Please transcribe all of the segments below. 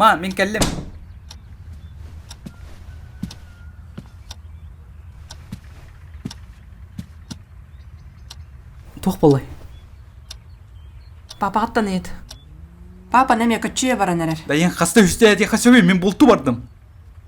Ма, мин кэллим. Туох буоллай? Папаҕыттан ыйыт. Папа эмиэ көччүйэ баран эрэр. Дайын хаста үстэ этиэххэ сөбүй, мин бултуу бардым.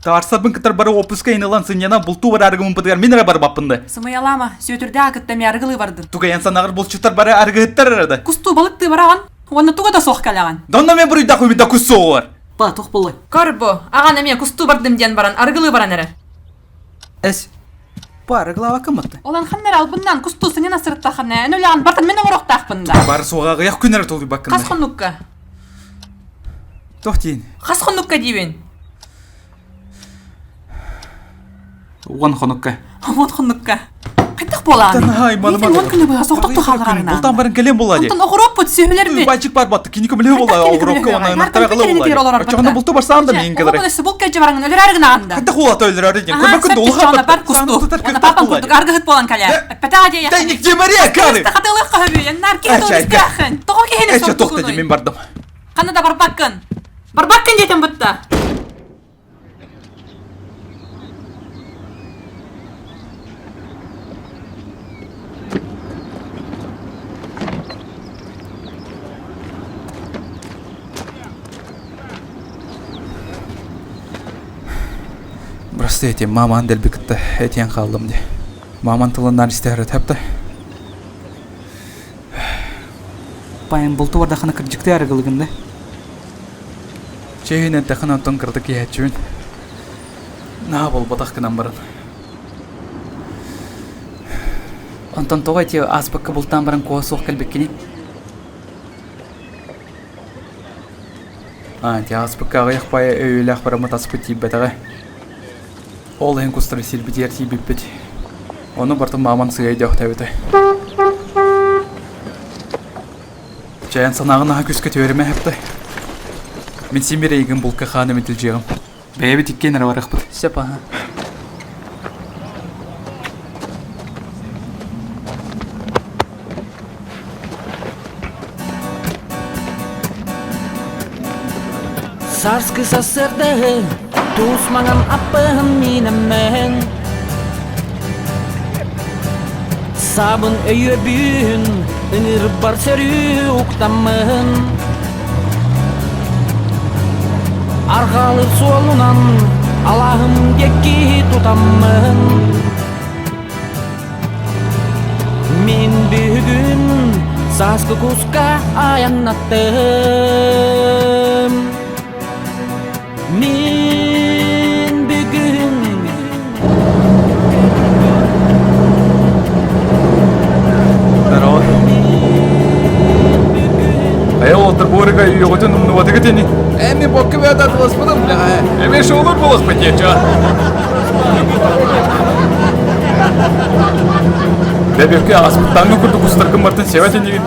Таарсарбын кытар бары уоппуска иһин ылан сынньанан бултуу бараарыгыммытыгар мин эрэ барбаппын да. Сымыйалаама, Сүөтүрдээх кытта эмиэ арыгылыы бардын. Тугайан санаҕар булчуттар бары арыгыһыттар эрэ да. Кустуу балыктыы бараҕын уонна туга да суох кэлэҕин. Да онно мен буруйдаах үбүн да кус суоҕугар. Па, туох буоллай? Көр бу, аҕан эмиэ кустуу бардым диэн баран арыгылыы баран эрэр. Эс, бу арыгылаабаккын батта. Олон ханна эрэ албыннаан кустуу сынньана сырыттаххына, эн үлэҕин бартын мин оҥоруохтаахпын да. Бары суоҕа аҕыйах күн эрэ толуйбаккын Хас хонукка? Туох диин? Хас хонукка диибин? Уон хонукка. Уон хонукка. Хайдах буолаҕын? Наһаа айманыма. Миитин уон күнү быһа соҕотохто хаалларарына. Бултаан баран кэлиэн буолла дии. Онтон оҕуруоппут сүөһүлэрбит. Бачык бар батты. Кини көмөлөһө буолла оҕуруокка уонна ынахтара кылы буолла. Оччоҕуна булту барсаан да миин кэлэр. Оҕо өссө булт кэлдьэ бараҥын өлөрөөр гынаҕын да. Хайдах уолата өлөрөөр диэн. Аха, Көрбөккүн сөп улахан бар кусту. Уонна папам курдук аргыһыт буолан кэлээр. Эппэтэҕэ диэ. Тайник Мария кары. Хатылыах хаһыбы, нар киһи туристаахын. Тоҕо киһини Эче тохта мин бардым. Ханна да барбаккын. Барбаккын диэтим бытта. Бырастыы этим, маман дэлби кытта этиэн хааллым дии. Маман тылынан истэһэр этапта. Паайым булту бардахына кырдьыктыы арыгылыгын да? Чэйин эттэххин онтон кыратык иһээччибин. Наһаа буолбатах гынан баран. Онтон тоҕо ити ааспакка бултаан баран куһа суох кэлбиккиний? Аа, ити ааспыкка аҕыйах паайа өйүөлээх бараммыт аспыт тиийбэтэҕэ. Ол иһин кустары сирбитигэр тиийбиппит. Ону барытын мааман сыыйа өйдөөхтөөбүтэ. Чэйэн санааҕын аһа күскэ түөримэ эһэптэй. Мин син биир эйигин булка хаан эмитилдьиэҕим. Бэйэбит иккиэн эрэ барыахпыт. Сөп аһа. Сарскы сарсыардаһы туус маҥан аппыһын миинэммэһин Саабын өйүөбүн ыҥырбар сөрүү уктаммыһын Арҕаалыр суолунан алааһым диэки тутаммын Мин бүгүн сааскы куска айаннаттым Мин бүгүн Здорово. Айа олтыр буорыга үйөҕүтүн умнубатыгыт ини. Эми бокка бэйэтэ атыласпытым бляха. Эми шоулар буоласпыт диэччи. Бэбирке аспыттааҥҥы курдук устаргын бартын себет инигин.